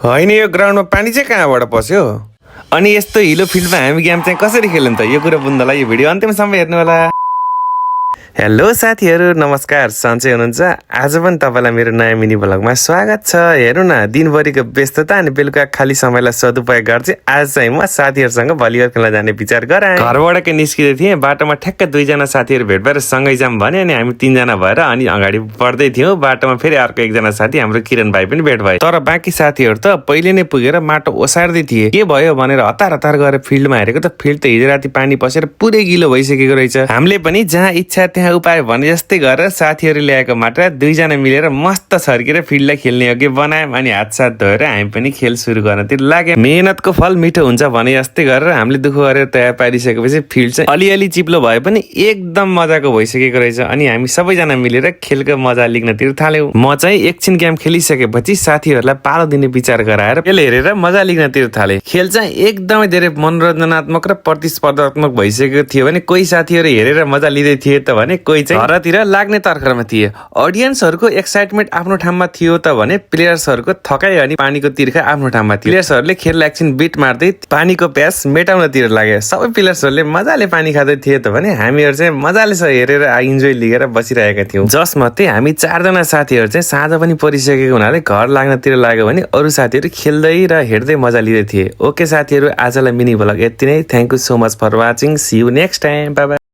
होइन यो ग्राउन्डमा पानी चाहिँ कहाँबाट पस्यो अनि यस्तो हिलो फिल्डमा हामी गेम चाहिँ कसरी खेल्यौँ त यो कुरा बुझ्नलाई यो भिडियो अन्तिमसम्म हेर्नु होला। हेलो साथीहरू, नमस्कार, सन्चै हुनुहुन्छ? आज पनि तपाईँलाई मेरो नयाँ मिनी भ्लगमा स्वागत छ। हेर्नु न, दिनभरिको व्यस्तता अनि बेलुका खाली समयलाई सदुपयोग गर्छु। आज चाहिँ म साथीहरूसँग भलिबल खेल्न जाने विचार गराएँ। घरबाट निस्किँदै थिएँ, बाटोमा ठ्याक्क दुईजना साथीहरू भेट भएर सँगै जाऊँ भने अनि हामी तीनजना भएर अनि अगाडि बढ्दै थियौँ। बाटोमा फेरि अर्को एकजना साथी हाम्रो किरण भाइ पनि भेट भयो। तर बाँकी साथीहरू त पहिले नै पुगेर माटो ओसार्दै थिए। के भयो भनेर हतार हतार गरेर फिल्डमा हेरेको त फिल्ड त हिजो राति पानी पसेर पुरै गिलो भइसकेको रहेछ। हामीले पनि जहाँ इच्छा त्यहाँ उपाय भने जस्तै गरेर साथीहरू ल्याएको माटो दुईजना मिलेर मस्त छर्केर फिल्डलाई खेल्ने योग्य बनायौँ अनि हातसाथ धोएर हामी पनि खेल सुरु गर्नतिर लाग्यौँ। मेहनतको फल मिठो हुन्छ भने जस्तै गरेर हामीले दुःख गरेर तयार पारिसकेपछि फिल्ड चाहिँ अलिअलि चिप्लो भए पनि एकदम मजाको भइसकेको रहेछ अनि हामी सबैजना मिलेर खेलको मजा लिग्नतिर थाल्यौँ। म चाहिँ एकछिन गेम खेलिसकेपछि साथीहरूलाई पालो दिने विचार गराएर खेल हेरेर मजा लिग्नतिर थालेँ। खेल चाहिँ एकदमै धेरै मनोरञ्जनात्मक र प्रतिस्पर्धात्मक भइसकेको थियो भने कोही साथीहरू हेरेर मजा लिँदै थिए त भने कोही चाहिँ घरतिर लाग्ने तर्खरमा थिए। अडियन्सहरूको एक्साइटमेन्ट आफ्नो ठाउँमा थियो त भने प्लेयर्सहरूको थकाइ अनि पानीको तिर्खा आफ्नो ठाउँमा थियो। प्लेयर्सहरूले खेललाई एकछिन बिट मार्दै पानीको प्यास मेटाउनतिर लागे। सबै प्लेयर्सहरूले मजाले पानी खाँदै थिए त भने हामीहरू चाहिँ मजाले हेरेर इन्जोय लिएर बसिरहेका थियौँ। जसमध्ये हामी चारजना साथीहरू चाहिँ साँझ पनि परिसकेको हुनाले घर लाग्नतिर लाग्यो भने अरू साथीहरू खेल्दै र हेर्दै मजा लिँदै थिए। ओके साथीहरू, आजलाई मिनी भ्लग यति नै। Thank you so much for watching. See you next time. Bye by.